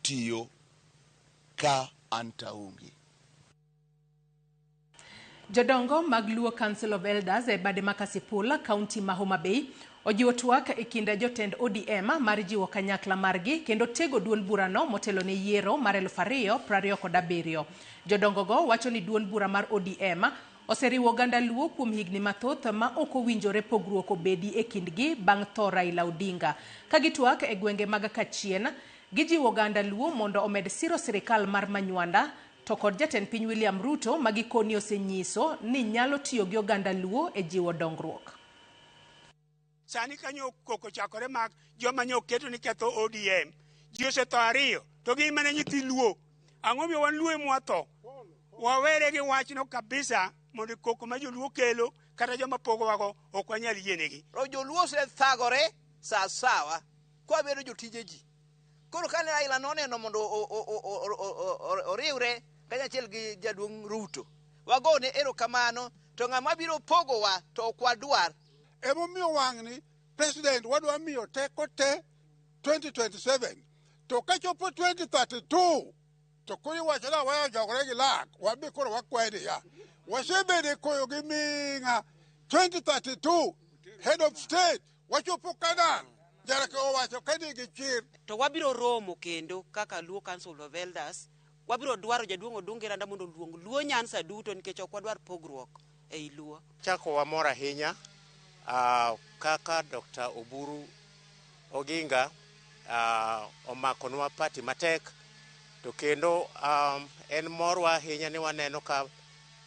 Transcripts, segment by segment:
tiyo ka an taonge. Jodongo mag Luo Council of Elders e bade ma Kasipul, kaunti ma Homa Bay, ojiwo twak e kind jotend ODM mar jiwo kanyakla margi kendo tego duond burano motelo ne yiero mar 2027. Jodongogo wacho ni duond bura mar ODM oseriwo oganda Luo kuom higni mathoth ma ok owinjore pogruok obedi e kindgi bang' tho Raila Odinga. Ka gitwak e gwenge mag Kachien, gijiwo oganda Luo mondo omed siro sirikal mar Manywanda to kod jatend piny William Ruto ma gikoni osenyiso ni nyalo tiyo gi oganda Luo e jiwo dongruok. Sani kanyo koko chakore mag joma nyo keto ni ketho ODM. Ji osetho ariyo to gin mana nyithi Luo. Ang'o miyo wan Luo ema watho? Wawere gi wachno kabisa mondo koko ma joluo kelo kata joma pogowago ok wanyal yienegi. To joluo osethagore sawasawa kwabedo jotije ji. Koro kane Raila noneno mondo oriwre kanyachiel gi jaduong' Ruto, wagone erokamano to ng'ama biro pogowa to ok wadwar. Emomiyo wang'ni president wadwa miyo teko te 2027 to kachopo 2032 to koro iwacho ni aweyo jogore gi lak wabe koro wakwaye niya wasebedo e koyo gi ming'a 2032 head of state wachopo Canaan Jarake owacho ka nigi chir. To wabiro romo kendo kaka Luo Council of Elders, wabiro dwaro jaduong' Odungi Randa mondo oluong Luo Nyanza duto nikech ok wadwar pogruok ei Luo. Chako wamor ahinya kaka Dr. Oburu Oginga omakonwa party matek to kendo en morwa ahinya ni waneno ka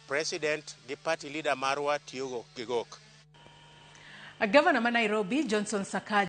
president gi party leader marwa tiyo gok gi gok. Gavana ma Nairobi Johnson Sakaja